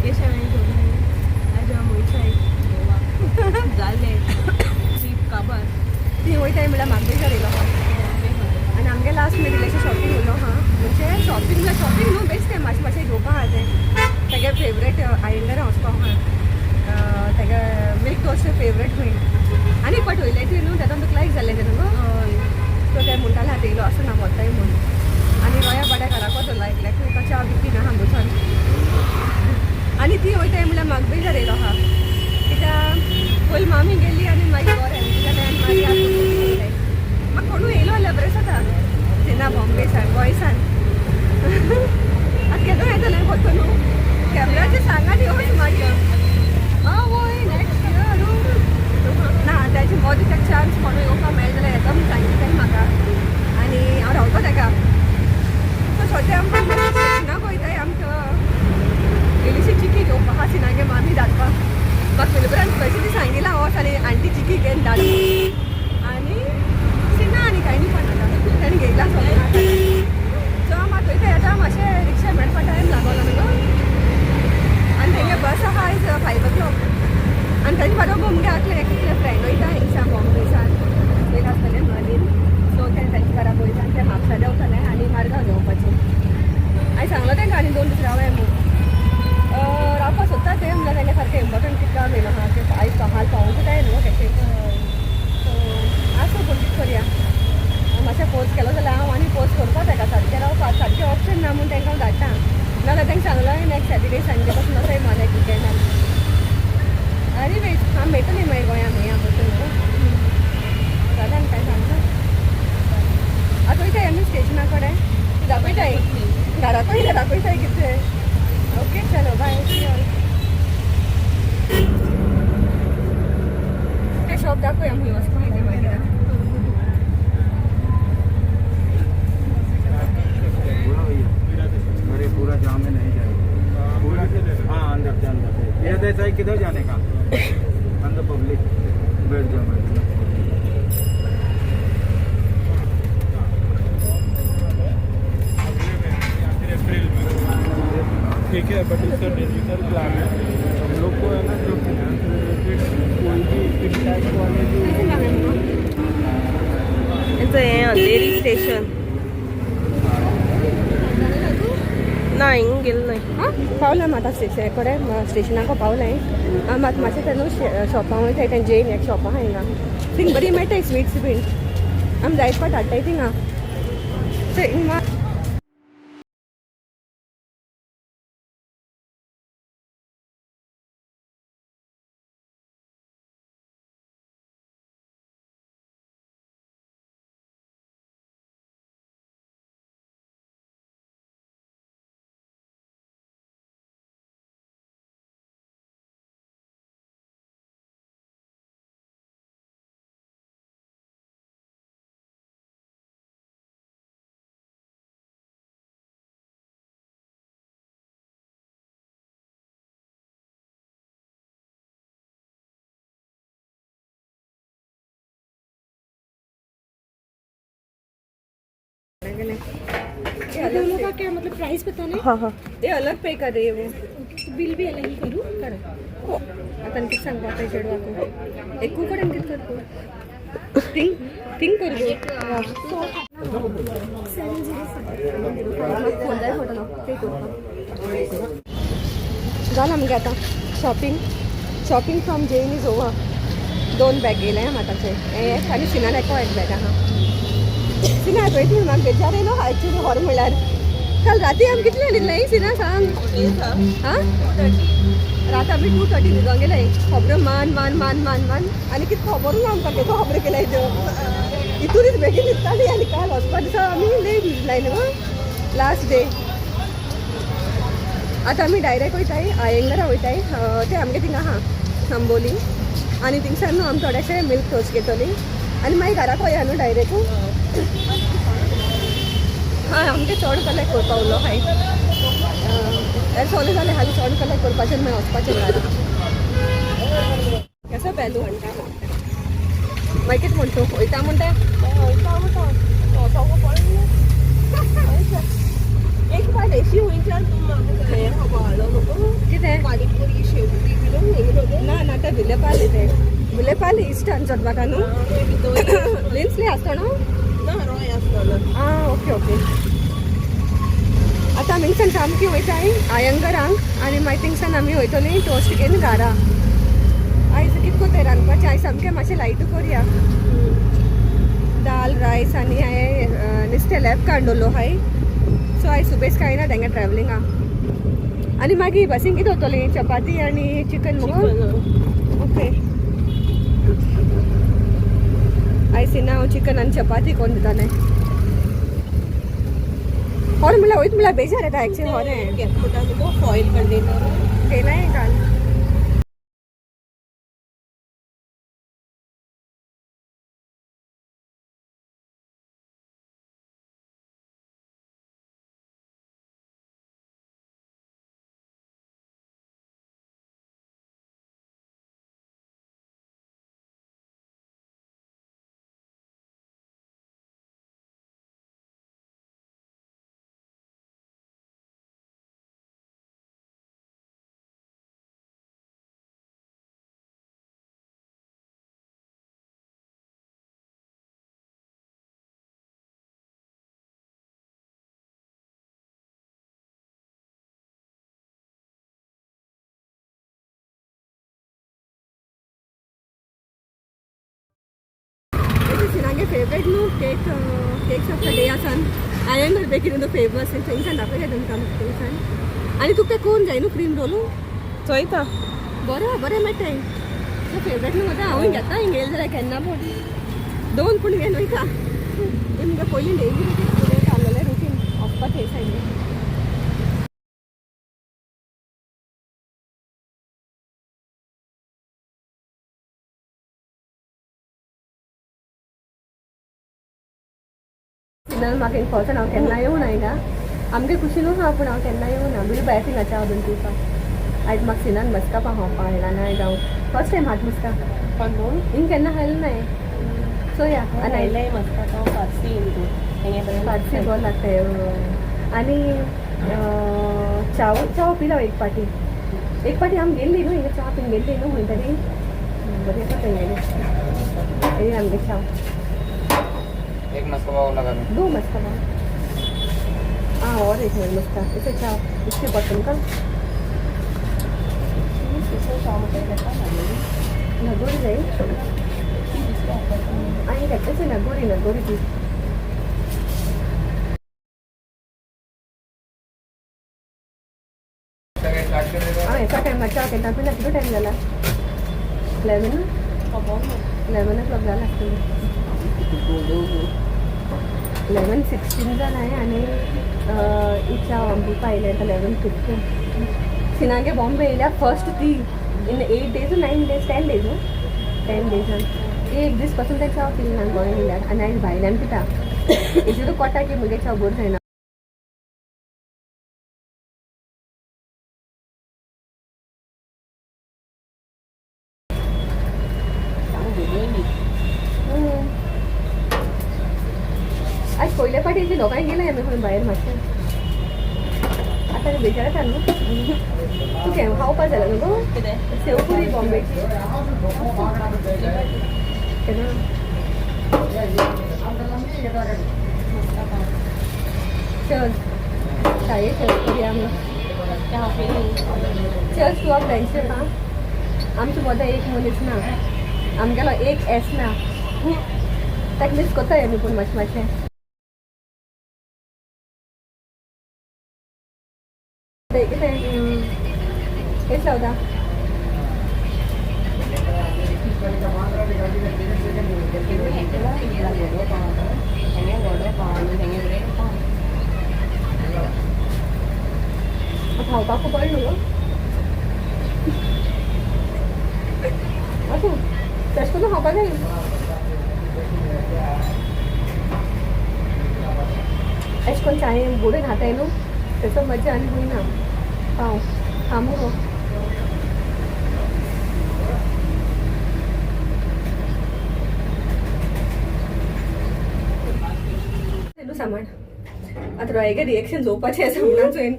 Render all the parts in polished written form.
केशें हांवें घेवन आयज हांव वयताय गोवा जालें ट्रीप काबार. ती वयताय म्हळ्यार म्हाका येयलो आहा आनी आमगे लास्ट मिनिट इल्लेशें शॉपिंग उरलो आहा. म्हणजे शॉपिंग म्हळ्यार शॉपिंग न्हू, बेश्टें मातशें मातशें घेवपा आहा तें. तेगे फेवरेट आयंगरा वचपा आहा, तेगे मिल्क टोस्ट फेवरेट खंय. आनी एक फावट वयलें ती न्हू, तेदोन तुका लायक जालें तें न्हू. हय. सो ते म्हणटाले आतां येयलो आसूं ना व्हरताय म्हूण. आनी रोया बाड्या घराको दवरला एकल्याक, तुका च्या बी पिना हांगूच्यान. आनी ती वयताय म्हळ्यार म्हाका बेजार येयलो आहा, कित्याक पयलीं मामी गेली आनी मागीर बरें कित्याक मागीर वयताय. म्हाका कोणूय येयलो जाल्यार बरें जाता सिना बॉम्बे सान गोंयसान. आतां केदो येतलें कोत्तो न्हू कॅमराचेर सांगा न्ही वच मागीर. आं वय, नेक्स्ट इयर ना ताची मदीं ताका चान्स कोणूय येवपाक मेळ्ळें जाल्यार येता म्हूण सांगिल्लें ताणें म्हाका आनी हांव रावतो ताका. सो सद्या आमकां स्टेशनाक वयताय, आमकां इल्लीशी चिकी घेवपा आहा सिनागे मामी धाडपाक. म्हाका फिलबरान स्पेशली सांगिलां वच आनी आंटी चिकी घेवन धाड. आनी सिना आनी कांय न्ही पण आतां ताणें घेयला सगळें. सो हांव आतां वयताय. आतां मातशें रिक्षा मेळपा टायम लागलो न्हू गो. आनी तेंगे बस आहा आयज 5 o'clock. आनी ताजे बरोबर मुगे आसलें एक इतलें फ्रेंड वयता हिंगसान बॉम्बेसान वयता आसतलें मलीन. सो ते तांचे घरा वयता आनी ते म्हापसा देंवतलें आनी मारगांव देंवपाचें. हांवें सांगलो तांकां आनी 2 दीस रावया म्हूण. रावपा सोदता ते, म्हणल्यार तांकां सारकें इम्पॉर्टंट कितें काम येयलो आहा तें आयज हाल पावोवंक जाय न्हू कशें. सो आसूं, पूण कितें करया, मातशें फोर्स केलो जाल्यार हांव आनी फोर्स करपा ताका सारकें रावपा. सारकें ऑप्शन ना म्हूण तांकां हांव धाडटा, नाजाल्यार तांकां सांगलां नेक्स्ट सॅटर्डे संडे पासून वचय म्हण नेक्स्ट विकेंडान. आनी वेट आमी मेळटली मागीर गोंया मेळया बसून न्हू. जालें आनी कांय सांगता. आतां वयताय आमी स्टेशना कडेन. दाखयताय घरा कडेन, दाखयताय कितें. ओके, चलो, बाय. ते शॉप दाखोवया आमी वचपा तें मागीर. बोलो भैया. अरे पूरा जाम में नहीं जाएगा पूरा. हाँ, अंदर से, अंदर से. ये देसाई, किधर जाने का? अंदर पब्लिक. बैठ जाओ, बैठ जाओ. अप्रैल में, ठीक है. बट इसका डिजिटल प्लान है हम लोग को, है ना, जो फाइनेंस रिलेटेड कोई भी फिनटेक वाले जो हें अंधेरी स्टेशन ना, हिंग गेलो न्हय. आं, पावला आमी आतां स्टेशन कडेन. स्टेशनाक पावलाय आमी आतां. मातशें तें न्हू शॉपां वयताय. तें जैन एक शॉपां आहा हिंगा, थिंग बरी मेळटाय स्वीट्स बीन. आमी जायत फावट हाडटाय थिंगा. सो हिंगा गेले. ये दोनों का क्या मतलब प्राइस बताना है? हाँ हाँ ये अलग पे कर रही है वो. तो बिल भी अलग ही करूँ? कर. आतां कितें सांगपा तें चेडवाक एकू कडेन कितें करपा थिंग थिंग कर गो. 705. फोन जाय पडटलो पे करपाक. जालें आमगे आतां shopping. Shopping from Jain is over. दोन बॅग घेयले आतांचे, हें एक आनी सिनान एको एक बॅग आहा. सिना पळयत म्हूण म्हाका बेजार येयलो एक्चुली. खरें म्हणल्यार काल राती आमी कितले न्हिदलें सिना, सांग. आं, रात आमी 2:30 न्हिदोंक गेले. खबरो मान मान मान मान मान आनी कितें खबर ना आमकां केदो खबरो केल्याय त्यो. इतूनच बेगीन न्हिदताली. आनी काल वचपा दिसा आमी लेट न्हिदलाय न्हू, लास्ट डे. आतां आमी डायरेक्ट वयताय आयंगरा वयताय. ते आमगे थिंगा आहा आंबोली. आनी थिंगसान न्हू आमी थोडेशे मिल्क टोस्ट घेतली आनी मागीर घराक वया न्हू डायरेक्ट. हय, आमगे चड कलेक्ट करपा उरलो हाय. हें सगळें जालें, हालीं चड कलेक्ट करपाचें आनी मागीर वचपाचें घरा. कसो पेलू म्हणटा मागीर कितें म्हणटा तूं? वयता म्हणटा? वयता म्हणटा. एक फावट एशी हुंयच्यान तूं म्हाका हें खबर हाडलो न्हू. कितें? म्हणल्यार विलेपार्ले ते, विलेपार्ले इस्टान जाता म्हाका न्हू. लिन्सली आसता न्हू? आं, ओके ओके. आतां आमी हिंगसान सामकी वयताय आयंगरांक आनी मागीर थिंगसान आमी वयतली टोस्ट घेवन घारा. आयज कितें कोताय रांदपाचें? आयज सामकें मातशें लायटू करया, दाल रायस. आनी हांवें नुस्तें लेप काडून दवरलो हाय, सो आयज सुबेज कांय ना तेंगे ट्रॅवलिंगा. आनी मागीर बसीन कितें वतली? चपाती आनी चिकन मुगो. ओके, आयज सिना हांव चिकन आनी चपाती कोण दितालें. हॉर म्हणल्यार वयत म्हणल्यार बेजार येता एक्चुअली हॉरें. Foil container. केलाय काल. सिनागे फेवरेट न्हू cake, cakes of the day आसान आयंगर बेकरी फेमस. थंयसान दाखयता तुमकां थंयसान. आनी तुका तें कोण जाय न्हू क्रीम रोलू? चोयता. बरें बरें मेळटाय. फेवरेट न्हू आतां हांवूय घेता हिंग येयलें जाल्यार केन्ना पूण दोन पूण घेवन वयता. हें मुगे पयलीं डेली रुटीन आसलेलें, रुटीन वचपा थंय सायडीन. सिनान म्हाका एक फर्स्ट हांव केन्ना येवना हिंगा. आमगे कुशीनूच आहा पूण हांव केन्ना येवना. बिलू भायर थिंगा च्या बीन पिवपाक. आयज म्हाका सिनान मस्का पाव खावपाक हाडला ना. आयज हांव फर्स्ट टायम हात मस्का हिंग केन्ना खायलें नाय. चोया आनी आयलें मस्त फारसी. फारसी बरो लागता. आनी चाव चाव पिलो एक पाटी. एक पाटी आमी गेल्ली न्हू हिंगा, च्या पिवन गेल्ली न्हू खंय तरी. बरी आसा थंय गेली. हे आमगे चाव. एक मस्का पाव लगा दो. दो मस्का पाव. हाँ, और एक मिनट मस्का इसे चाव इसके बटन का नगोरी जाई आणि घेतलेच. नगोरी नगोरी ती. हां, एका टायमार च्या केन्ना पिला? कितलो टायम जाला? 11, 11 o'clock जाला आसतलें. 11:16 जाला आनी इच्छा आमी पिवपा आयले आतां 11:15. सिनागे बॉम्बे येयल्या फर्स्ट ती इन 8 days, 9 days, 10 days न्हू, 10 डेजान एक दीस पासून ते च्याव पिली ना गोंय येयल्यार. आनी आयज भायल्यान पिता. हेजेर कोटा की मुगे च्याव बरो जायना. आज पयले फावटी अशी लोकांक गेले आमी खंय भायर मातशें. आतां बेजार येता न्हू. तूं केन्ना खावपा जालें न्हू गो? कितें? सेवपुरी बॉम्बेची केन्ना. चल चाये, चल करूया आमी. चल टू our friendship. हां, आमचे मदें एक मनीस ना, आमगेलो एक एस ना, ताका मीस कोत्ताय आमी पूण मातशें मातशें ते कितें हेच लावता. खावपाक खूब पडलो न्हू गो. आसूं, तशें करून खावपाक जाय. अशें करून चाये बुडून खाताय न्हू, तेचो मजा आनी खूंय ना. पाव खा मुगो. न्हू सामान आतां रोयगे रिएक्शन जोवपाचें आसा म्हणून चोयन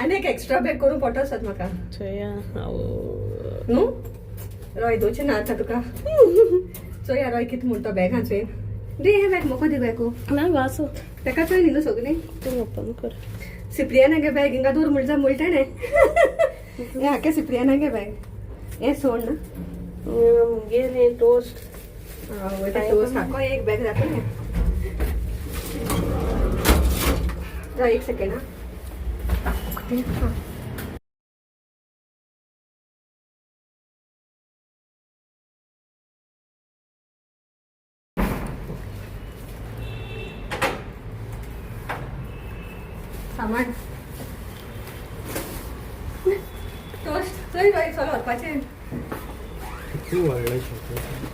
आनी एक एक्स्ट्रा बॅग करूंक पडटलो सद म्हाका. चोया. न्हू. रोय दोचे ना आतां तुका. चोया रोय कितें म्हणटा बॅगां चोय. दे हें बॅग मोको दी बॅगो. ना वासो. तेका चोय न्ही न्हू सगळीं. तूं ओपन कर. सिप्रियाना गे बॅग हिंगा दवर म्हणटा म्हणटा न्ही. हें हाके सिप्रियाना गे बॅग हें सोड ना. मुगे न्ही टोस्ट. वयता टोस्ट हाको एक बॅग दाखय न्ही. राव एक सेकेंड हा. सामान टोस्ट चोय बाय, चल व्हरपाचें. खूब व्हडलें शॉप.